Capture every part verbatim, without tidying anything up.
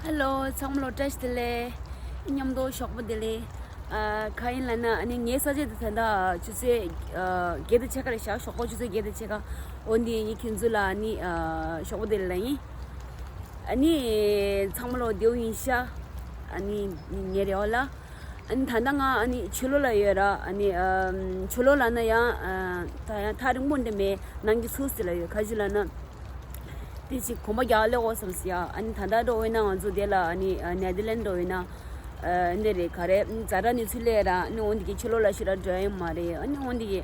ཧེ་ལོ། ཚང་མ་ལོ་བཀྲ་ཤིས་བདེ་ལེགས། མཉམ་དུ་ཞོགས་པ་བདེ་ལེགས། ཨ། ག་ཡིན་ལབ་ན། ཨ་ནི་ངའི་ས་ཆ་དེ་ད་ལྟ་ཆུ་ཚོད་ཨ་བརྒྱད་དང་ཕྱེད་ཀ་རེད་ཤག་ཞོགས་པ་ཆུ་ཚོད་བརྒྱད་དང་ཕྱེད་ཀ། འོ་འདི་ངས་ཁྱེད་ཚོ་ལ་ཨ་ནི་ཨ་ཞོགས་པ་བདེ་ལེགས་ལབ་ཡིན། ཨ་ནི་ཚང་མ་ལོ་བདེ་པོ་ཡིན་ཤག་ཨ་ནི་ངའི་རེ་བ་ལ། ཨ་ནི་ད་ལྟ་ང་ཨ་ནི་ཕྱི་ལོགས་ལ་ཡོད་ར། ཨ་ནི་ཨ་ཕྱི་ལོགས་ལབ་ན་ཡང་ཨ་ད་ཡང་ཐག་རིང་པོ་འདྲ་མེད། ནང་གི་ཚུལ་ཟེར་ལ་ཡོད། ག་ཅི་ལབ་ན། དེ་ཅིག་གོམ་པ་རྒྱག་སླེབས་འོ་བསམ་སི་ཡ། ཨ་ནི་ད་ལྟ་འགྲོ་འོས་ན་ང་ཚོ་དེ་ལ་ཨ་ནི་ཨ་ནེ་དར་ལན་འགྲོ་འོས་ན། ཨ་འདི་རེད། ག་རེ། ཛ་དྲག་གནས་ཚུལ་སླེབས་ར། ཨ་ནི་འོ་འདི་གི་ཕྱི་ལོགས་ལ་ཞེ་དྲག་འགྲོ་ཡ་ཡོད་མ་རེད། ཨ་ནི་འོ་འདི་གི་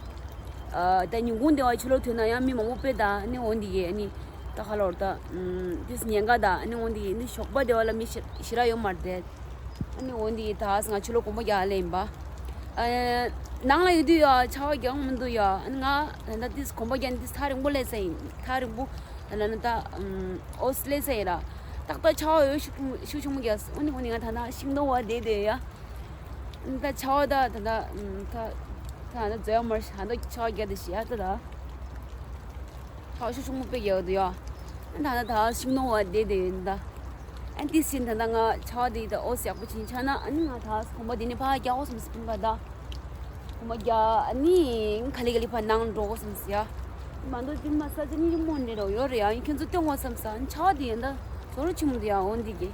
ཨ་ད་ཉིན་གུང་དེ་བ་ཕྱི་ལོགས་ཐོན་ན་ཡང་མི་མང་པོ་དཔེ་ད། ཨ་ནི་འོ་འདི་གི་ཨ་ནི་ད་ག་ལོར་ད་དུས་ཉེན་ཁ་ད། ཨ་ནི་འོ་འདི་གི་ཨ་ནི་ཞོགས་པ་དེ་བ་ལ་མི་ཞེ་ཞེ་དྲག་ཡོད་མ་རེད། ཨ་ནི་འོ་འདི་གི་ད་ང་ཕྱི་ལོགས་གོམ་པ་རྒྱག་སླེབས་ཡིན་པ། ཨ་ནང་ལ་ཡོད་དུས་ཡ་ཆར་པ་རྒྱག་མི་འདུག་ཡ། ཨ་ནི་ང་ད་ལྟ་དུས་གོམ་པ་རྒྱག་ནས་དུས་ཐག་རིང་པོ་སླེབས་ས་ཡིན། ཐག་རིང་པོ་ལབ་ན་ད་ཨོ་སི་ལེ་ས་ཡིན་ར། ཏག་ཏག་ཆར་པ་ཡོད་ཤུགས་ཆུང་ཆུང་མོ་རྒྱག། འོ་ནི་འོ་ནི་ང་ད་ལྟ་ཤིང་སྡོང་བར་བསྡད་བསྡད་ཡ། ད་ཆར་པ་ད་ད་ད་ད་ད་ད་འཛོལ་ཡ་མར་ད་ད་ཆར་པ་རྒྱག་དེ་ཤི་ཡ་ད་ད། ཆར་པ་ཤུགས་ཆུང་མོ་དཔེ་རྒྱག་འདུག་ཡ། ད་ད་ད་ཤིང་སྡོང་བར་བསྡད་བསྡད་ཡོད་ད། ཨ་ནི་དེ་ཟིན་ད་ད་ང་ཆར་པ་དེ་ད་ཨོ་སི་ཡག་པོ་ཅིག་ཆགས་ན། ཨ་ནི་ང་ད་གོམ་པ་དེ་ནས་ཕར་རྒྱག་འོ་བསམ་སི་སྤུན་པ་ད། གོམ་པ་རྒྱག་ཨ་ནི་ག་ལེ་ག་ལེ་ཕར་ནང་འགྲོ་འོ་བསམ་སི་ཡ། མ་འདོད་དེ་མ་ས་ཆ་ནི་རི་མོ་འདྲ་རོ་ཡོད་རེད་ཡ། ཁྱོད་ཚོ་སྟོན་འོ་བསམ་ས། ཨ་ནི་ཆར་པ་དེ་ཡིན་ད་ཟོ་རུ་ཆུང་མོ་དེ་ཡ། འོ་འདི་གི་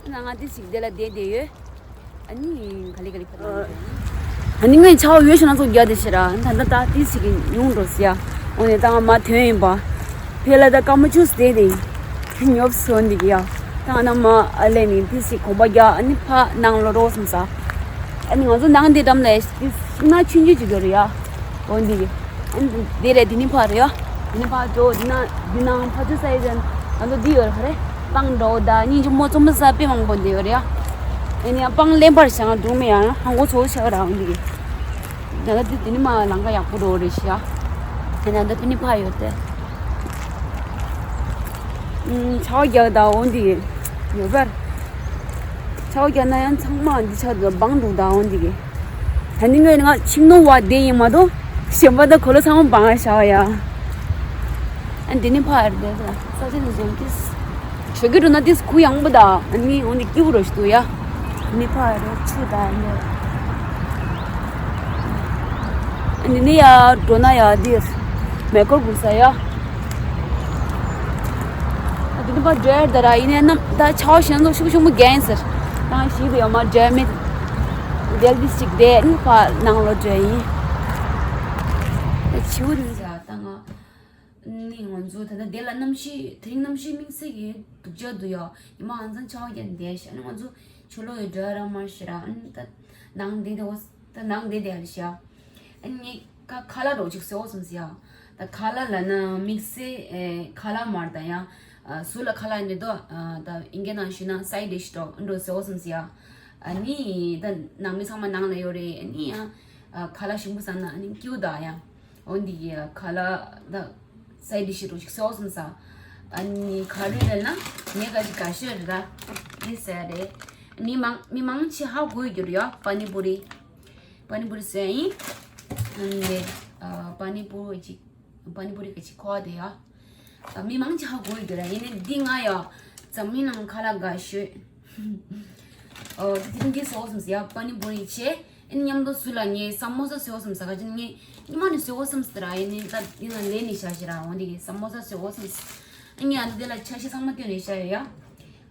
ཨ་ནི་ང་དེ་ཞིག་དེ་ལ་བསྡད་བསྡད་ཡོད། ཨ་ནི་ག་ལེ་ག་ལེ་ཕར་ཨ་ནི་ངས་ཆར་པ་ཡོད་ཤོད་ན་ཚོ་རྒྱག་དེ་ཤི་ར། ད་ད་ད་དེ་ཞིག་གི་ཉུང་འགྲོ་སི་ཡ། འོ་ནས་ད་ང་མ་ཐོན་ཡིན་པ། ཕེ་ལ་ད་ཀ་མ་ཆུ་སི་དེ་དེ་ཉོབ་སོ་འདི་གི་ཡ། ད་ང་ན་མ་ཨ་ལེ་ནི་དེ་ཞིག་གོམ་པ་རྒྱག་ཨ་ནི་ཕ་ནང་ལོ་རོ་སམ་ས། ཨ་ནི་ང་ཚོ་ནང་དེ་འགྲམ་ལ་དེ་ཤིང་ནགས་ཆུང་ཆུང་ཅིག་ཡོད་རེད་ཡ། འོ་འདི་གི། ཨ་ནི་དེ་རེད། དེ་ནི་ཕ་རེད་ཡ། དེ་ནི་ཕ་འགྲོ། དེ་ན་དེ་ནང་ཕ་ཆུ་སའི་ཟན་ང་ཚོ་འདི་ཡོད་རེད། ག་རེ་སྤང་འགྲོ་ད་སྙིང་རྗེ་མོ་བཙོན་པ་ས་དཔེ་མང་པོ་འདི་ཡོད་རེད་ཡ། ཨ་ནི་ཡ་སྤང་ལེན་པར་བྱ་ང་འགྲོ་མི་ཡ་ཧང་གོ་ཚོ་ཤ་ར་འོ་འདི་གི། ད་ལྟ་དེ་དེ་ནི་མ་ལང་ཀ་ཡག་པོ་འགྲོ་རེད་ཤི་ཡ། ཨ་ནི་ད་དེ་ནི་ཕ་ཡོད་དེ། ཨུམ། ཆར་པ་རྒྱག་ད་འོ་འདི་གི་ཡོད་པར། ཆར་པ་རྒྱག་ན་ཡང་ཚང་མ་འདི་ཆ་དུ་སྦང་འདུག་ད་འོ་འདི་གི། ད་ནི་ངས་ང་ཤིང་སྡོང་བར་བསྡད་ཡིན་མ་གཏོགས་གཞན་པ་ད་གོ་ལ་ཚང་མ་སྦང་ཡ་ཤག་ཡ། ཨ་འདི་ནི་ཕ་ཡར་བསྡད་ས་ས་ཆ་ནི་བཟོ་ཏིས། ཞོགས་ཀས་འགྲོ་ན་ཏིས་ཁུ་ཡངས་པོ་ད། ཨ་ནི་འོ་འདི་སྐྱིད་པོ་རོ་ཞིག་འདུག་ཡ། ནི་ཕ་ཡར་ཆུ་ད་ཡིན་ནོ། ཨ་ནི་ནི་ཡ་འགྲོ་ན་ཡ་འདིར་མེ་འཁོར་འགུལ་ས་ཡ། ཨ་དེ་ནི་ཕར་འགྲོ་ཡར་ད་ར་ཡིན་ནའི་ནམ་ད་ཆར་པ་ཞན་ཚོ་ཤུགས་ཆུང་མོ་རྒྱག་ཡིན་ཟེར། ད་ཞིག་ཏུ་ཡོད་མ་འགྲོ་མེད། དེར་འདི་ཞིག་བསྡད་ནི་ཕར་ནང་ལོགས་འགྲོ་ཡིན། ད་བྱིའུ་ནི་ཟ་ད་ང་ནི་ང་ཚོ་ད་ལྟ་དེ་ལ་གནམ་གཤིས་དེ་རིང་གནམ་གཤིས་དམིགས་བསལ་གྱི་སྡུག་ཅག་འདུག་ཡ། ཉི་མ་ཧང་སང་ཆར་པ་རྒྱག་བསྡད་ཤག་ཨ་ནི་ང་ཚོ་ཕྱི་ལོགས་ཡོད་འགྲོ་ར་མ་ཤི་ར། ཨ་ནི་ད་ནང་བསྡད་དེ་འོ་ད་ནང་བསྡད་དེ་ཨ་ལ་ཤག་ཨ་ནི་ངས་ཁ་ཁ་ལག་འདྲ་བོ་ཅིག་བཟོ་བསམ་སི་ཡ། ད་ཁ་ལག་ལབ་ན་དམིགས་བསལ་ཨེ་ཁ་ལག་མ་རེད་ད་ཡ། ཨ་ཟུར་ལ་ཁ་ལག་ཡིན་དུས་ད་ཨིན་སྐད་ནང་ཞུས་ན་སའི་ཌི་ཤི་འདྲ་བོ་འདྲ་བོ་བཟོ་བསམ་སི་ཡ། ཨ་ནི་ད་ནང་མི་ཚང་མ་ནང་ལ་ཡོད་རེད། ཨ་ནི་ཡ་ཨ་ཁ་ལག་ཞིམ་པོ་ཟ་ན་ཨ་ནི་སྐྱིད་པོ་ད་ཡ། འོ་འདི་གི་ཁ་ལག་ད་སའི་ཌི་ཤི་འདྲ་བོ་ཅིག་བཟོ་བསམ་ས། ཨ་ནི་ག་རེ་རེད་ལབ་ན་ངས་ག་ཅིག་ག་ཤོད་རེད་ད། འདི་ཟེར་རེད། མི་མང་མི་མང་ཆེ་ཧ་གོ་གི་རེད་ཡ། པ་ནི་པུ་རི། པ་ནི་པུ་རི་ཟེར་ཡིན། ཨ་ནི་ཨ་པ་ནི་པུ་རི་ཅིག་པ་ནི་པུ་རི་ག་ཅིག་གོ་བ་དེ་ཡ། ཨ་མི་མང་ཆེ་ཧ་གོ་གི་རེད། ཡིན་ནའི་འདི་ང་ཡ་འཛམ་གླིང་ནང་ཁ་ལག་དགའ་ཤོས། ཨོ་དེ་དེ་འདི་བཟོ་བསམ་སི་ཡ། པ་ནི་པུ་རི་བྱས། ཨ་ནི་མཉམ་དུ་ཟུར་ལ་ངས་ས་མོ་ས་བཟོ་བསམ་ས། ག་ཅི་ངས་ཉི་མ་ནས་བཟོ་བསམ་སི་ར། ཡིན་ནའི་ད་འདི་ན་ལས་ནས་བྱ་ཞིག་ར། འོ་འདི་གི་ས་མོ་ས་བཟོ་བསམ་སི། ཨ་ནི་ཨ་ནི་དེ་ལ་ཆ་ཤས་ཚང་མ་བསྟན་ནས་བྱ་ཡོད་ཡ།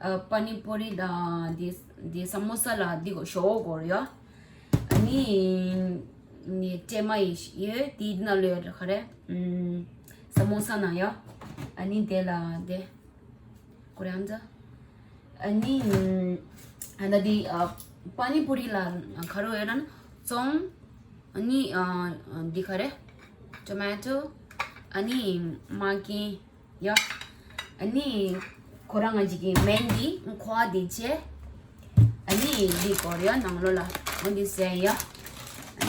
ཨ་པ་ནི་པུ་རི་དང་འདི་འདི་ས་མོ་ས་ལ་འདི་གོ་ཞོ་གོ་རེད་ཡ། ཨ་ནི་ནི་ཀྲེ་མ་ཡི་ཡོད། དེའི་ནང་ལོས་ག་རེ། ཨམ་ས་མོ་ས་ནང་ཡ། ཨ་ནི་དེ་ལ་དེ་ཀོ་རེ་ཨམ་ཙ། ཨ་ནི་ཨ་ད་དེ་ཨ་པ་ནི་པུ་རི་ལ་ག་རེ་ཡོད་ན་ཙོང་། ཨ་ནི་ཨ་འདི་ག་རེ། ཊོ་མ་ཊོ། ཨ་ནི་མ་ཀི། ཡ། ཨ་ནི། ཁོ་རང་ང་ཅིག་གི་མེན་འདི་ཁོ་བ་འདི་བྱས། ཨ་ནི་འདི་སྐོར་ཡ་ནང་ལོགས་ལ་འོ་འདི་ཟེར་ཡ། ཨ་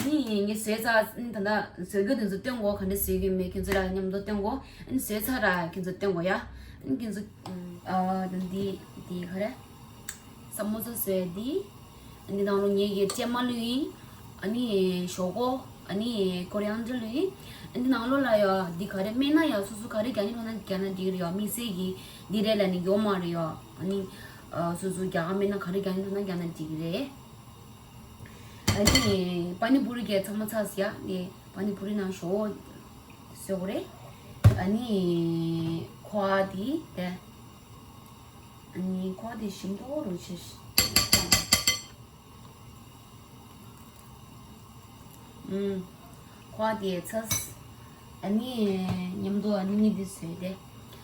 ནི་ངས་བཟོས་ཚར། ཨ་ནི་ད་ལྟ་བཟོ་རྒྱུ་དེ་ཚོ་སྟོན་གོ། ག་འདྲ་བཟོས་ཀྱི་མེད་ཁྱེད་ཚོ་ལ་མཉམ་དུ་སྟོན་གོ། ཨ་ནི་བཟོས་ཚར་ར་ཁྱེད་ཚོ་སྟོན་གོ་ཡ། ཨ་ནི་ཁྱེད་ཚོ་ཨ་ད་འདི་འདི་ག་རེ། ས་མོ་ས་བཟོས་འདི། ཨ་ནི་ནང་ལོགས་ངེད་ཀྱི་ཙེ་མ་ལུ་ཡིན། ཨ་ནི་ཞོག་ཁོག་ཨ་ནི་ཀོ་རི་ཨན་ཌར་ལུ་ཡིན། ཨ་ནི་ནང་ལོགས་ལ་ཡ་འདི་ག་རེ་སྨན་སྣ་ཡ་སོ་སོ་ག་རེ་རྒྱག་ནི་ཐོག་ན་རྒྱག་ན་འགྲིག་རེད་ཡ། དམིགས་བསལ་གྱི་འདི་རེད་ལབ་ནི་ཡོད་མ་རེད་ཡ། ཨ་ནི་ཨ་སོ་སོ་རྒྱག་ག་སྨན་སྣ་ག་རེ་རྒྱག་ནི་ཐོག་ན་རྒྱག་ན་འགྲིག་རེད། ཨ་ནི་པ་ནི་པུ་རི་གི་ཚང་མ་ཚར་ཡ། ནི་པ་ནི་པུ་རི་ནང་ཞོག་ཁོག་བཟོ་དགོས་རེད། ཨ་ནི་ཁོ་བ་འདི་དེ། ཨ་ནི་ཁོ་བ་འདི་ཞིམ་པོ་རུ་ཆེ། ཨུམ། ཁོ་བ་དེ་ཚ། ཨ་ནི་མཉམ་དུ་ཨ་ནི་གཉིས་དེ་བཟོས་ཏེ།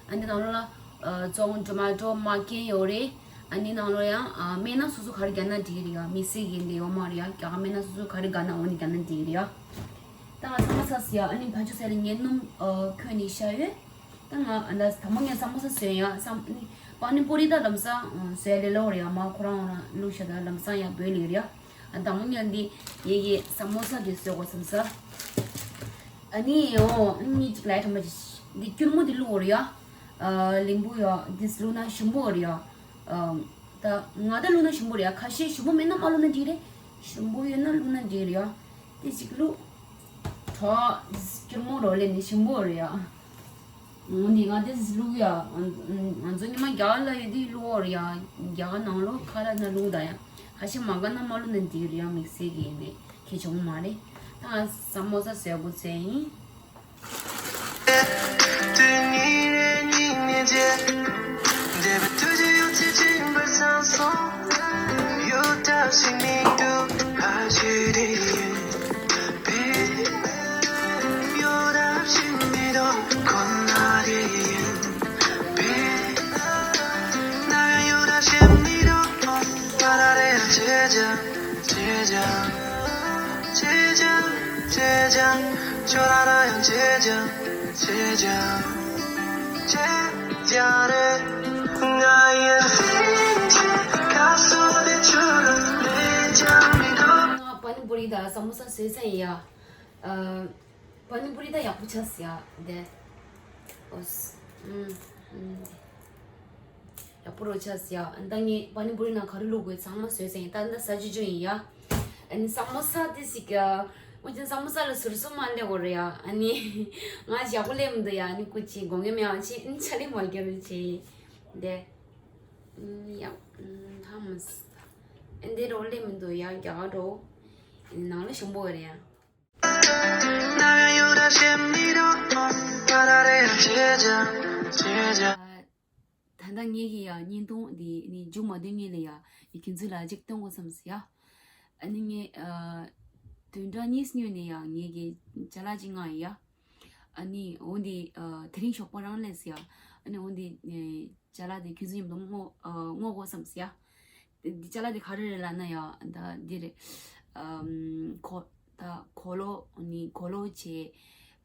ཨ་ནི་ནང་ལོགས་ལ་ཨ་ཙོང་ཊོ་མ་ཊོ་མ་ཀེན་ཡོད་རེད། ཨ་ནི་ནང་ལོགས་ཡང་ཨ་སྨན་སྣ་སོ་སོ་ག་རེ་རྒྱག་ན་འགྲིག་རེད་ཡ། དམིགས་བསལ་གྱི་འདི་ཡོད་མ་རེད་ཡ། རྒྱག་ག་སྨན་སྣ་སོ་སོ་ག་རེ་དགའ་ན་འོ་ནི་རྒྱག་ན་འགྲིག་རེད་ཡ། ད་ང་ཚང་མ་ཚར་ཡ། ཨ་ནི་ཕ་ཆུ་ཟེར་ལ་ངའི་སྣུམ་ཨ་ཁོལ་ནས་བཞག་ཡོད། ད་ང་ཨ་ད་དང་པོ་ངས་ས་མོ་ས་བཟོས་ཡ། ས་ནི་པ་ནི་པུ་རི་ད་ལམ་སང་བཟོས་ལེ་ལོ་རེད་ཡ། མ་ཁོ་རང་རང་བླུགས་ཤ་ད་ལམ་སང་ཡ་བོད་ལེ་རེད་ཡ། ཨ་དང་པོ་ངས་འདི་ངེད་ཀྱི་ས་མོ་ས་འདི་བཟོས་གོ་བསམ་ས། ཨ་ནི་འོ་ཨ་ནི་གཅིག་ལ་ཡ་ཁྲམ་པ་ཅིག་འདི་སྐྱུར་མོ་འདི་བླུགས་གོ་རེད་ཡ། ཨ་ལིམ་བུ་ཡ་འདི་བླུགས་ན་ཞིམ་པོ་རེད་ཡ། ཨ་ད་ང་ད་བླུགས་ན་ཞིམ་པོ་རེད་ཡ། ཁ་ཤས་ཞིམ་པོ་མེད་ན་མ་བླུགས་ན་འགྲིག་རེད། ཞིམ་པོ་ཡོད་ན་བླུགས་ན་འགྲིག་རེད་ཡ། དེ་ཅིག་བླུགས། གྲོགས་སྐྱུར་མོ་རོ་ལེན་ནི་ཞིམ་པོ་རེད་ཡ། འོ་ནི་ང་དེ་བླུགས་ཡ། ང་ཚོ་ཉི་མ་རྒྱ་གར་ལ་ཡོད་དུས་བླུགས་ཡོད་རེད་ཡ། རྒྱ་གར་ནང་ལོགས་ཁ་ལག་ན་བླུགས་ད་ཡ། ཁ་ཤས་མ་དགའ་ན་མ་བླུགས་ན་འགྲིག་རེད་ཡ། དམིགས་བསལ་གྱི་ཡིན་པས་ཁྱད་བྱུང་མ་རེད། ད་ང་ས་མོ་ས་བཟོས་པོ་བཟོས་ཡིན། ང་པ་ནི་པུ་རི་དང་ས་མོ་ས་བཟོས་ཚར་ཡིན་ཡ། ཨ། པ་ནི་པུ་རི་ད་ཡག་པོ་ཆགས་སི་ཡ། དེ། ཨོ། ཨུམ། ཨུམ། ཡག་པོ་རུ་ཆགས་སི་ཡ། ཨ་ད་ངས་པ་ནི་པུ་རི་ནང་ག་རེ་བླུགས་དགོས་ཚང་མ་བཟོས་ཚར་ཡིན། ད་ད་ཟ་ཆུ་ཆུ་ཡིན་ཡ། ཨ་ནི་ས་མོ་ས་དེ་ཞིག་ཨ། ངོ་ཅན་ས་མོ་ས་ལ་ཟུར་གསུམ་མ་སླེབས་གོ་རེད་ཡ། ཨ་ནི་ང་ཞག་པོ་སླེབས་མི་འདུག་ཡ། ཨ་ནི་སྐུ་མཁྱེན་དགོངས་འགལ་མེད་པ་བྱེད། ཨ་ནི་ཆ་ལེ་མ་རྒྱབ་རེ་བྱེད། དེ། ཨུམ། ཡ། ཨུམ། ཧ་མ་སི། ཨ་འདི་རོ་སླེབས་མི་འདུག་ཡ། རྒྱ་གར་རོ། ཨ་ནི་ནང་ལ་ཞིམ་པོ་རེད་ཡ། ད་ལྟ་ངེད་ཀྱི་ཡ་བརྙན་ཐུང་འདི་ནི་མཇུག་མ་བསྡུ་སྔོན་ལ་ཡ་ནི་ཁྱེད་ཚོ་ལ་ཅིག་སྟོན་དགོས་བསམ་སོང་ཡ། ཨ་ནི་ངས་ཨ་བདུན་ཕྲག་གཉིས་སྔོན་ནས་ཡ་ངེད་ཀྱི་ཅ་ལག་ཅིག་མངགས་ཡིན་ཡ། ཨ་ནི་འོ་འདི་ཨ་དེ་རིང་ཞོགས་པ་རང་སླེབས་སོང་ཡ། ཨ་ནི་འོ་འདི་ཨ་ཅ་ལག་དེ་ཁྱེད་ཚོ་མཉམ་དུ་བསྔོ་ཨ་བསྔོ་དགོས་བསམ་སོང་ཡ། འདི་ཅ་ལག་འདི་ག་རེ་རེད་ལབ་ན་ཡ། ད་འདི་རེད། ཨམ། གོ་ད་གོས་ལོག་ནི་གོས་ལོག་བྱས།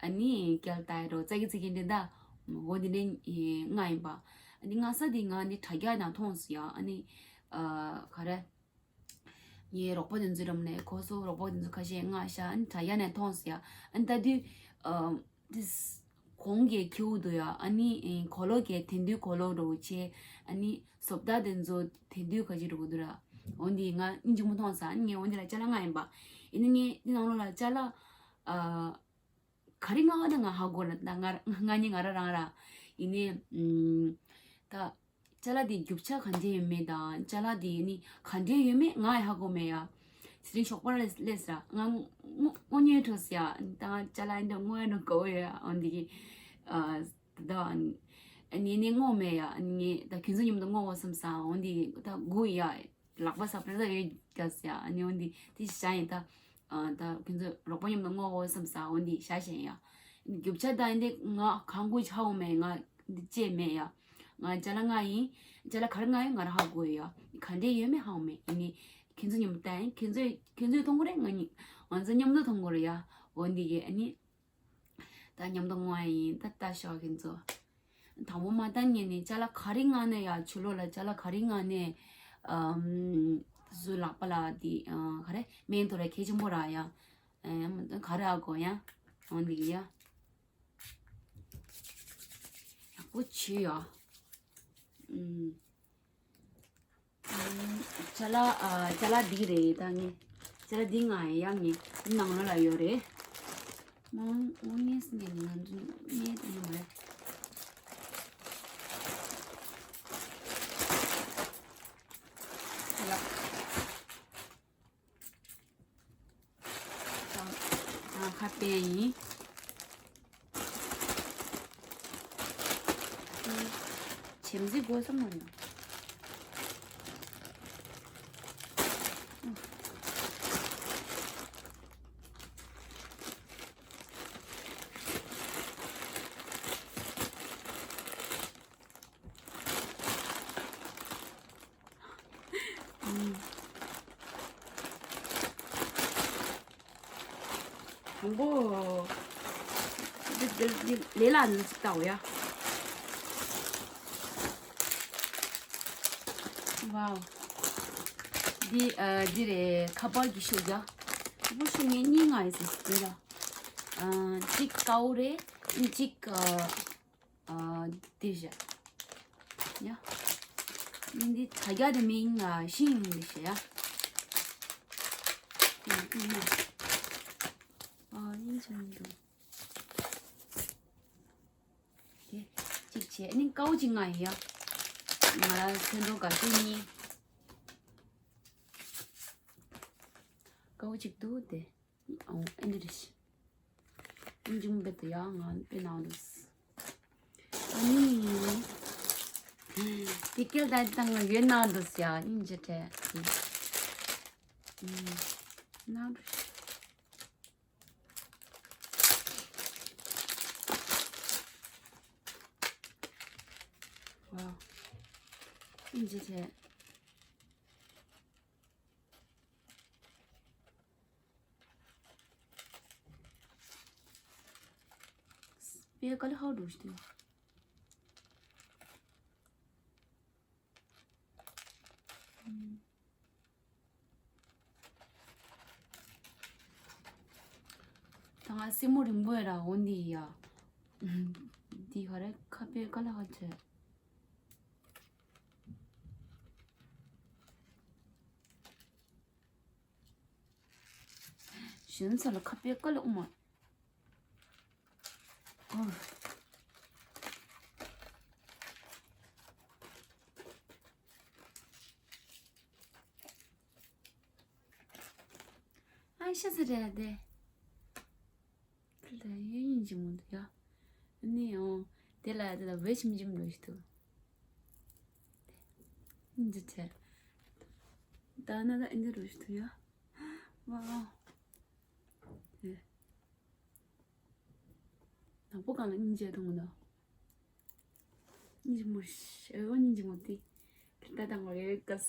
ཨ་ནི་སྐྱེལ་ཏའི་རོ་ཙག་གི་ཙིག་གི་འདི་ད། འོ་འདི་འདྲ་མངགས་ཡིན་པ། ཨ་ནི་མངགས་ས་འདི་ང་འདི་དྲ་རྒྱ་ནང་མཐོང་སོང་ཡ། ཨ་ནི་ཨ་ག་རེ། ངའི་རོགས་པ་དེ་ཚོའི་འགྲམ་ནས་གོ་སོང་། རོགས་པ་དེ་ཚོ་ཁ་ཤས་མངགས་ཤག་ཨ་ནི་དྲ་རྒྱ་ནས་མཐོང་སོང་ཡ། ཨ་ནི་ད་དུས་ཨ་དེ་གོང་གི་ཁྱེའུ་འདུག་ཡ། ཨ་ནི་ཨེ་གོས་ལོག་གི་དེང་དུས་གོས་ལོག་འདྲ་བོ་བྱས། ཨ་ནི་བཟོ་ལྟ་དེ་ཚོ་དེང་དུས་ག་ཅིག་འདྲ་བོ་འདུག་ར། འོ་འདི་ང་སྙིང་རྗེ་མོ་མཐོང་སོང་། ཨ་ནི་ངས་འོ་འདི་ལ་ཅ་ལག་མངགས་ཡིན་པ། ཡིན་ནའི་ངས་འདི་ནང་ལོགས་ལ་ཅ་ལག་ཨ་ག་རེ་མངགས་ན་ང་ཧ་གོ་ར། ད་ང་ང་ནི་ང་རང་རང་ར། ཡིན་ནའི་ཨུམ། ད། ཅ་ལག་དེ་རྒྱུ་ཆ་ག་འདྲས་ཡོད་མེད་དང་ཅ་ལག་དེ་ནི་ག་འདྲས་ཡོད་མེད་ང་ཡང་ཧ་གོ་མེད་ཡ། དེ་རིང་ཞོགས་པ་ར་སླེབས་ས་ང་དངོས་དངོས་གནས་འཕྲོ་སི་ཡ། ད་ང་ཅ་ལག་འདི་དངོས་གནས་དགའ་བོ་ཡོད་ཡ། འོ་འདི་གི་ཨ་ད་ནི་ནི་དངོས་མེད་ཡ། ངས་ད་ཁྱོད་ཚོ་མཉམ་དུ་དངོས་པོ་བསམ་ས། འོ་འདི་ད་དགོས་ཡ། ལག་པ་ས་པ་ད་ཡོད་ག་སི་ཡ། ཨ་ནི་འོ་འདི་དེ་བཞག་ཡིན། ད་ཨ་ད་ཁྱོད་ཚོ་རོགས་པ་མཉམ་དུ་དངོས་པོ་བསམ་ས། འོ་འདི་བཞག་བཞག་ཡ། རྒྱུ་ཆ་དང་འདི་ང་གང་དགོས་ཧ་གོ་མེད། ང་འདི་ཅེས་མེད་ཡ། ང་ཅ་ལག་མངགས་ཡིན། ཅ་ལག་ག་རེ་མངགས་ཡིན་ང་རང་ཧ་གོ་ཡོད་ཡ། ག་འདྲས་ཡོད་མེད་ཧ་གོ་མེད། ཡིན་ནའི་ཁྱེད་ཚོ་མཉམ་དུ་ད་ཡིན། ཁྱེད་ཚོས་ཁྱེད་ཚོས་མཐོང་གི་རེད། ང་གཉིས་ང་ཚོ་མཉམ་དུ་མཐོང་གི་རེད་ཡ། འོ་འདི་གི་ཨ་ནི་ད་མཉམ་དུ་མངགས་ཡིན། ད་ལྟ་ཤོག་ཁྱེད་ཚོ། དང་པོ་མ་བཏང་ངས་ནས་ཅ་ལག་ག་རེ་མངགས་ནས་ཡ་ཕྱི་ལོགས་ལ་ཅ་ལག་ག་རེ་མངགས་ནས་ཨམ་བཟོས་ལག་པ་ལ་དེ་ཨ་ག་རེ་སྨན་ཐོ་ར་གལ་ཆེན་པོ་ར་ཡ་ཨམ་ག་རེ་ཨ་གོ་ཡ་འོན་ཏེ་ཡ་ཡག་པོ་བྱོས་ཡ། ཨམ། ཅ་ལག་ཨ་ཅ་ལག་འདི་རེད་ད་ངས། ཅ་ལག་འདི་ང་ཡ་ངས་ནང་ལོགས་ལ་ཡོད་རེད། མང་མང་ངས་ཟིན་གྱི་ནི་ང་ཚོ་ངས་དེ་ནི་མ་རེད། ཅ་ལག་ཁ་པར་ཡིན། བྱེམ་རྩེ་དགོས་བསམ་མ་ཡོང་། དང་པོ། འདི་འདི་འདི་ལས་ལ་འདི་ཅིག་བལྟའོ་ཡ། ཝའོ། འདི་ཨ་འདི་རེད་ཁ་པར་གྱི་ཤུགས་རྒྱ། ཁ་པར་ཤུགས་ངས་གཉིས་མངགས་ཡིན་ཟེར་འདི་ལ། ཨ་གཅིག་ཀའོ་རེད་གཅིག་ཨ། ཨ་འདི་བཞག་ཡ། ཨ་ནི་འདི་དྲ་རྒྱ་དེ་མིང་ཨ་ཤིང་ཡིན་འདི་བཞག་ཡ། ཨ་ཨ་ཨ་ཨིན་ཆི་མི་འདུག་དེ་གཅིག་བྱས་ཨ་ནི་ཀའོ་གཅིག་མངགས་ཡིན་ཡ། ང་ལ་ཚོན་མདོག་དགའ་ཤོས་གཉིས། ཀའོ་གཅིག་འདུག་དེ། ཨོ་ཨེ་འདྲ་རེད། ཨིན་ཇི་མོ་དཔེ་དེ་ཡང་ང་དཔེ་ནང་དུ། ཨ་ནི། དེ་སྐད་བཏང་དང་ཡོད་ནང་དུ་ཡ་ཨིན་ཇི་དེ། ནང་དུ། ཝའོ། ཨིན་ཇི་དེ། སྤེ་ཀ་ལ་ཧའོ་འགྲོ་ཤི་ཏུ། ད་ང་སེ་མོ་རིང་པོ་ཡ་ར་འོ་འདི་ཡ། འདི་ཧ་རེ་ཁ་པེ་ཀ་ལ་ཧ་ཆེ། གཞོན་ཚ་ལ་ཁ་པེ་ཀ་ལ་ཨུ་མ། ཨོ། ཨ་ཤ་ཚ་རེད་དེ། ཁ་ལ་ཡོད་ཡིན་གྱི་མོ་འདུག་ཡ། ཨ་ནི་ཨོ། དེ་ལ་དེ་ལ་བེ་ཆིམ་ཆིམ་འགྲོ་ཞིག་འདུག་འདི་ཆེ། ད་ན་ད་ཨིན་འདི་འགྲོ་ཞིག་འདུག་ཡ། ཝའོ། དེ། ནག་པོ་གང་ལ་སྙིང་རྗེ་མཐོང་གི་འདུག་སྙིང་རྗེ་མོ་ཞེ་བོ་སྙིང་རྗེ་མོ་དེ། ད་དང་ངོ་རེ་ཀ་ས།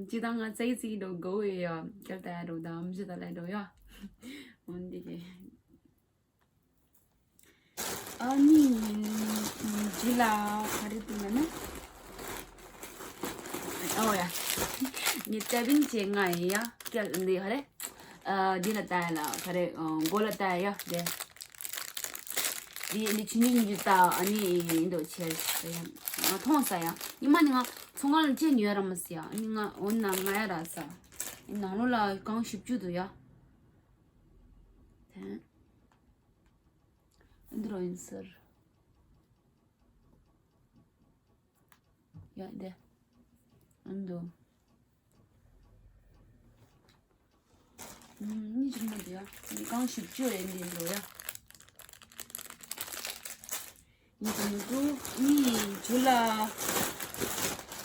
ཇི་ལྟར་ང་ཙའི་ཙི་འགྲོ་དགོས་ཡོད་ཡ། ཀྱལ་ད་འགྲོ་དམ་ཇི་ལྟར་ལ་འགྲོ་ཡ། འོན་ཏེ་གི། ཨ་ནི། ཇི་ལ་ག་རེ་འདུག་ལ་ན། ཨོ་ཡ། ངས་ཏེ་བིན་ཅེ་ང་ཡ་ཀྱལ་འདི་ག་རེ། ཨ་འདི་ལ་ལྟ་ཡ་ལ་ག་རེ་མགོ་ལ་ལྟ་ཡ་དེ། འདི་འདི་ཆུ་ཉིན་འདི་ལྟ་ཨ་ནི་འདི་ཆེ་ང་མཐོང་ས་ཡ། ཉི་མ་ནི་ང་ཚོང་ཁང་ལ་ཅེ་ཉོས་ར་མ་ཟེར་ཡ། ཨ་ནི་ང་འོ་ན་ང་ཡ་ར་ས། ནང་ལོགས་ལ་གང་ཞིབ་ཅུ་འདུག་ཡ། དེ། འདི་རོ་ཡིན་ཟེར། ཡ་འདི། ཨ་འདུག་ཨུམ། གཉིས་ཅིག་མ་འདི་ཡ། གང་ཞིབ་ཅོ་ཡ་འདི་འགྲོ་ཡ། གཉིས་ཅིག་མ་འདུག་གཉིས་ཇུ་ལ།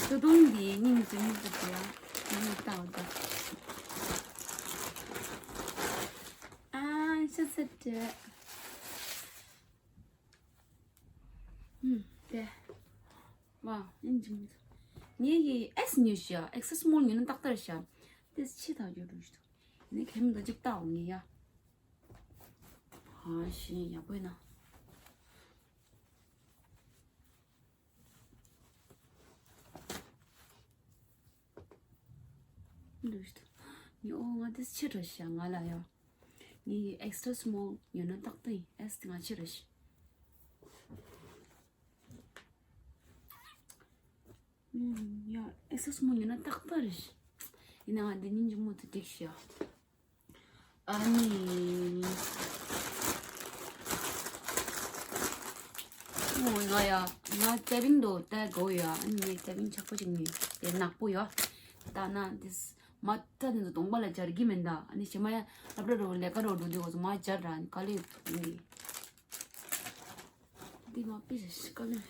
ཏུ་ཏུང་འདི་གཉིས་ཅིག་མ་འདུག་ཡ། གཉིས་ཏའོ་ཏ། ཨ་ཤ་ཚ་དྲེ། ཨུམ། དེ། ཝའོ། ཨིན་ཇི་མི་ཚོ། ངས་ཡི་ཨེག་སི་ཉོས་ཤག་ཨེག་སི་སི་མོལ་ཉོས་ན་ཏག་ཏག་ཤག་དེ་ཕྱི་ཐག་རྒྱུ་འགྲོ་ཞིག་འདུག་ངས་ཁེམ་འདི་ཅིག་ལྟའོ་ངས་ཡ། ཧ་ཤེས་ཡག་པོ་ཡིན་ན། འདུག་ཤི་ཏུ། ཉི་ཨོ་ང་དེ་ཆེ་དྲགས་ཤག་ང་ལ་ཡ། ངའི་extra small ཉོ་ན་ཏག་ཏག་ཡིན། S དེ་ང་ཆེ་དྲགས་ཤག་ཨུམ། ཡ་extra small ཉོ་ན་ཏག་ཏག་རེད་ཤག་ཡིན་ནའང་འདི་སྙིང་རྗེ་མོ་དེ་འགྲིག་ཤག་ཨ་ནི། ཨོ་ང་ཡ། ང་ཙེ་བིང་དོ་ཏ་གོ་ཡ། ཨ་ནི་ངས་ཙེ་བིང་ཆག་པོ་ཅིག་ཉོས། དེ་ནག་པོ་ཡ། ད་ན་དེས་མ་ཏ་དེ་ཚོ་གདོང་པ་ལ་སྦྱར་གི་མིན་ད། ཨ་ནི་ཞེ་མ་ཡ་སློབ་གྲྭ་རུ་ལས་ཀ་རུ་འགྲོ་དུས་ཁོ་ཚོ་མ་སྦྱར་ར་ནི་དཀའ་ལས་ཡོད་གི། འདི་མ་པི་ཞིག་དཀའ་ལས།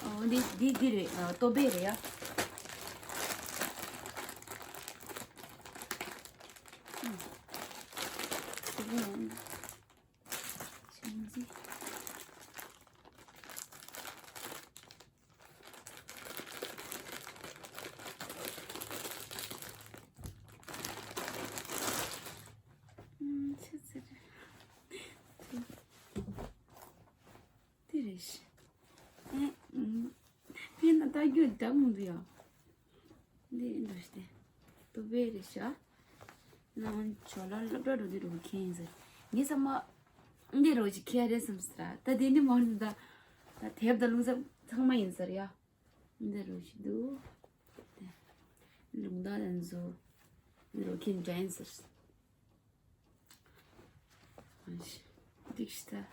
འོ་འདི་འདི་འདི་རེད། ཨ་ཏོ་བེ་རེད་ཡ། ཨུམ། ཆི་ཟེར། དེ་རེད་ཤག་ཨེ། ཨུམ། ཕན་ན་ལྟ་རྒྱུ་འདྲ་མི་འདུག་ཡ། འདི་འདྲ་ཞིག་སྟེ། ཏོ་བེ་རེད་ཤག་ནང་ཇོ་ལ་སློབ་གྲྭ་འགྲོ་དུས་འགྲོ་མཁན་ཡིན་ཟེར། ངའི་བསམ་པ། འདི་རོ་ཅིག་ཁྱེར་རེད་བསམ་ཟེར། ད་དེ་འདི་མང་ད། ད་དེབ་དང་ལུང་ཚབ་ཚང་མ་ཡིན་ཟེར་ཡ། འདི་རོ་ཞིག་འདུག་ལུང་དང་ལན་བཟོ། འདི་རོ་ཁྱེར་འདྲ་ཡིན་ཟེར། འགྲིག་ཤི་ད།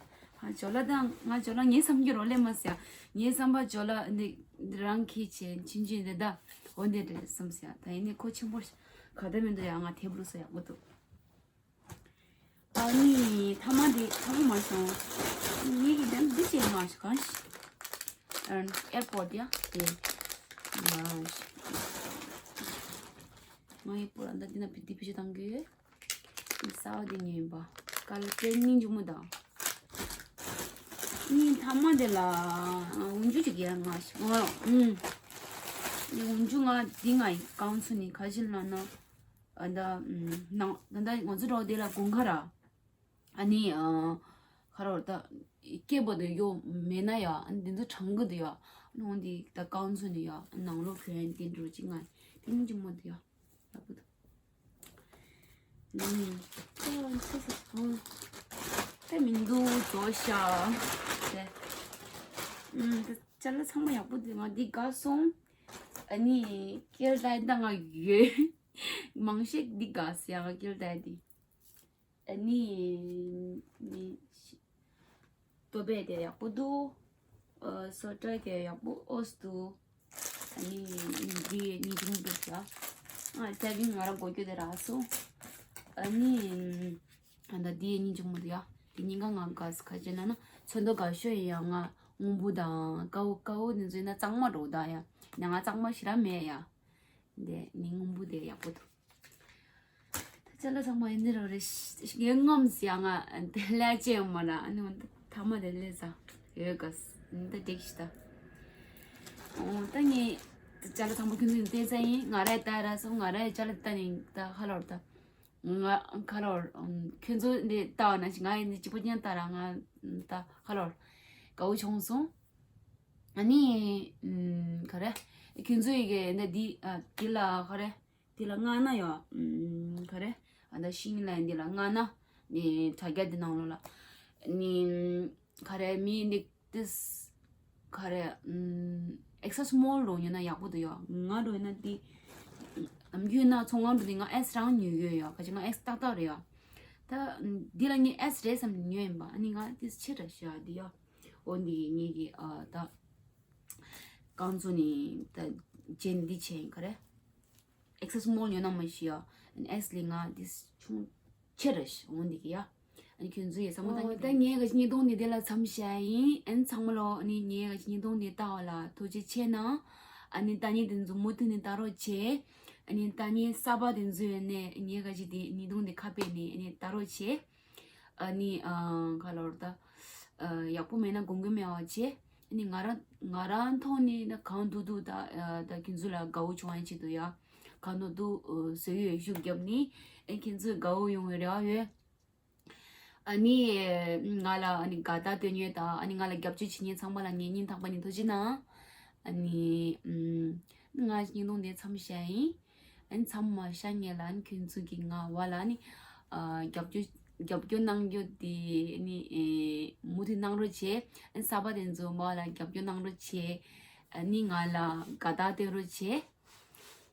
ཨ་ཇོ་ལ་དང་ང་ཇོ་ལ་ངའི་བསམ་རྒྱུ་རོ་ལེ་མ་ཟེར། ངའི་བསམ་པ་ཇོ་ལ་འདི་འདི་རང་ཁྱི་ཆེ་ཆིན་ཆིན་འདི་ད། འོ་འདི་འདྲ་བསམ་ཟེར། ད་ཡིན་ནི་ཁོ་ཆེན་པོ་ག་ད་མི་འདུག་ཡ། ང་དེབ་ལུགས་ས་ཡག་པོ་འདུག་ཨ་ནི་ཐ་མ་འདི་ཐ་མ་མ་སོང་། ངའི་གི་དེབ་འདི་ཅེས་མ་ཤི་གང་ཤི། ཨེར་པོར་ཡ་དེ། མ་ཤི། ང་ཡི་པོ་ར་འདི་ན་བི་དི་བི་ཅི་བཏང་གི། ས་བ་དེ་ཉོས་ཡིན་པ། དཀར་ལ་སྤྲེལ་སྙིང་རྗེ་མོ་དང་། སྙིང་ཐ་མ་དེ་ལ་འོན་ཆུ་ཅིག་ཡ་ང་ཞིག་ང་ཨུམ། འོན་ཆུ་ང་འདི་ང་ཡི་རྐང་ཚུ་ནི་ཁ་ཆེ་ལ་ན། ཨ་ད་ནང་ད་ད་ང་ཚོ་འགྲོ་དེ་ལ་དགུན་ཁ་ར། ཨ་ནི་ཨ་ཁ་རོ་ད་སྐྱེས་པ་དེ་ཡོ་མེད་ན་ཡ། ཨ་ནི་འདི་ཚོ་གྲང་གི་དེ་ཡ། ཨ་ནི་འོན་ཏེ་ད་རྐང་ཚུ་ནི་ཡ་ནང་ལོགས་གྱོན་དེ་འགྲོ་ཅིག་ང་ཡི་དེ་སྙིང་རྗེ་མོ་དེ་ཡ། ལབ་གི་འདུག་ཨུམ། ཨོ་ཚེ་ཚེ་ཨོ། ད་མི་འདུག་དོ་ཤ། དེ། ཨུམ། ད་ཅ་ལག་ཚང་མ་ཡག་པོ་འདུག་ང་འདི་དགའ་སོང་། ཨ་ནི་ཀེལ་ཏའི་ད་ང་ཡོད། མང་ཤས་འདི་དགའ་སི་ཡ་ང་ཀེལ་ཏའི་འདི། ཨ་ནི་ནི། ཏོ་བེ་དེ་ཡག་པོ་འདུག་ཨ་སོ་ཏྲ་དེ་ཡག་པོ་ཨོས་འདུག་ཨ་ནི་འདི་གཉིས་འདུག་འདུག་ཡ། ཨ་ཙ་བི་ང་རང་གོ་རྒྱུ་དེ་རག་སོང་། ཨ་ནི་ཨ་ད་འདི་གཉིས་འཇུག་མོ་འདུག་ཡ། དེ་གཉིས་ཀ་ང་དགའ་སི་ཁ་ཅན་ན་ན་ཚོན་མདོག་དགའ་ཤོས་ཡིན་ཡ། ང་སྔོན་པོ་དང་ཀའོ་ཀའོ་འདི་ཚོ་ཡིན་ན་གཙང་མ་འགྲོ་ད་ཡ། ནི་ང་གཙང་མ་ཞེ་དྲག་མེད་ཡ། འདི་ནི་སྔོན་པོ་དེ་ཡག་པོ་འདུག་ད་ཅ་ལག་ཚང་མ་ཡིན་ནི་རོ་རེ་ངའི་ངོམ་སི་ཡ་ང་དེ་ལས་ཅེ་ཡོང་མ་ར། ཨ་ནི་འོན་ཏེ་ཐ་མ་དེ་ལས་ས་ཡོད་ག་ས་ནི་ད་འགྲིག་ཤི་ད། འོ་ད་ངས་ད་ཅ་ལག་ཚང་མ་ཁྱོད་ཚོ་ཡིན་བལྟས་ས་ཡིན། ང་ར་ཡི་ལྟ་ར་སོང་། ང་ར་ཡི་ཅ་ལག་ལྟ་ནི་ད་ཧ་ལོར་ད། ང་ཁ་ལོར་ཁྱོད་ཚོ་འདི་ལྟ་བ་ན་ཞིག་ང་ཡི་འདི་གཅིག་པོ་ཉན་ལྟ་ར་ང་ད་ཧ་ལོར་དགའ་བོ་བྱུང་སོང་། ཨ་ནི་ག་རེ་ཁྱོད་ཚོ་ཡི་གེ་འདི་འདི་ལ་ག་རེ། དེ་ལ་མངགས་ན་ཡོད། ཨམ། ག་རེ། ཨ་ད་ཤིང་ལན་དེ་ལ་མངགས་ན། ནི་དྲ་རྒྱ་དེ་ནང་ལོགས་ལ། ནི། ག་རེ་མི་ནི་ཏིས། ག་རེ། ཨམ། ཨེག་སི་སི་མོལ་རོ་ཉོས་ན་ཡག་པོ་འདུག་ཡོད། ང་རོ་ཡིན་ན་དེ། ནམ་རྒྱུན་ན་ཚོང་ཁང་དུ་ནི་ང་ཨེས་རང་ཉོས་ཡོད་ཡོད། ག་ཅི་ང་ཨེས་ཏག་ཏག་རེད་ཡོད། ད། འདི་ལ་ངས་ཨེས་རེད་བསམ་ནས་ཉོས་ཡིན་པ། ཨ་ནི་ང་ཏིས་ཆེ་དྲགས་ཤག་འདི་ཡོད། འོ་འདི་ངེད་ཀྱི་ཨ་ད། རྐང་བཙུགས་ནི་ད་ཅན་འདི་ཆེན་ག་རེ། ཨེག་སི་སི་མོལ་ཉོ་ན་མ་ཤི་ཡ། ཨེས་ལི་ང་འདི་ཆུང་ཆེ་རེ་ཤི་འོང་འདི་གི་ཡ། ཨ་ནི་ཁྱོད་ཚོ་ཡི་བསམ་བློ་བཏང་གི་ད་ངས་ག་ཅི་ཉིས་སྟོང་འདི་དེ་ལ་མཚམས་བཞག་ཡིན། ཨན་ཚང་མ་ལོ་ཨ་ནི་ངས་ག་ཅི་ཉིས་སྟོང་འདི་ལྟ་བ་ལ་ཐུགས་རྗེ་ཆེ་གནང་། ཨ་ནི་ད་ནི་དེ་ཚོ་མུ་མཐུད་ནས་ལྟ་རོགས་བྱེད། ཨ་ནི་ད་ནི་གསར་པ་དེ་ཚོ་ཡོད་ནས་ངས་ག་ཅི་དེ་ཉིས་སྟོང་འདི་ཁ་ཕྱེ་ནས་ཨ་ནི་ལྟ་རོགས་བྱེད། ཨ་ནི་ཨ་ག་ལོར་ད་ཨ་ཡག་པོ་མེད་ན་དགོངས་འགལ་མེད་པ་བྱེད། ཨ་ནི་ང་རང་ང་རང་ཐོག་ནས་ན་གང་ཐུབ་ཐུབ་ད་ཨ་ད་ཁྱེད་ཚོ་ལ་དགའ་བོ་བྱུང་བ་ཆེད་དུ་ཡ། གང་ཐུབ་ཐུབ་ཨ་བཟོ་ཡོད་ཤུགས་བརྒྱབ་ནི། ཨ་ཁྱེད་ཚོས་དགའ་བོ་ཡོང་བའི་རེ་བ་ཡོད། ཨ་ནི་ང་ལ་ཨ་ནི་དགའ་རྟགས་སྟོན་མཁན་དང་ཨ་ནི་ང་ལ་རྒྱབ་སྐྱོར་བྱེད་མཁན་ཚང་མ་ལ་ངའི་སྙིང་ཐག་པ་ནས་ཐུགས་རྗེ་གནང་། ཨ་ནི་ཨམ། ང་བརྙན་ཐུང་འདི་མཚམས་བཞག་ཡིན། ཨ་ནི་མཚམས་མ་བཞག་སྔོན་ལ་ཨ་ནི་ཁྱོད་ཚོ་གིས་ང་བ་ལ་ཨ་ནི་ཨ། རྒྱབ་སྐྱོར་རྒྱབ་སྐྱོར་གནང་རྒྱུ་དེ་ཨ་ནི་ཨེ། མུ་མཐུད་གནང་རོགས་བྱེད། ཨ་ནི་གསར་པ་དེ་ཚོ་བ་ལ་རྒྱབ་སྐྱོར་གནང་རོགས་བྱེད། ཨ་ནི་ང་ལ་དགའ་རྟགས་སྟོན་རོགས་བྱེད།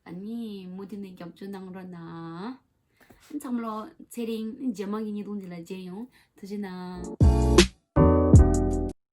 ཨ་ནི་མུ་མཐུད་ནས་རྒྱབ་སྐྱོར་གནང་རོགས་གནང་། ཚང་མ་ལོ་ཚེ་རིང་། རྗེས་མ་གི་བརྙན་ཐུང་འདི་ལ་མཇལ་ཡོང་། ཐུགས་རྗེ་གནང་།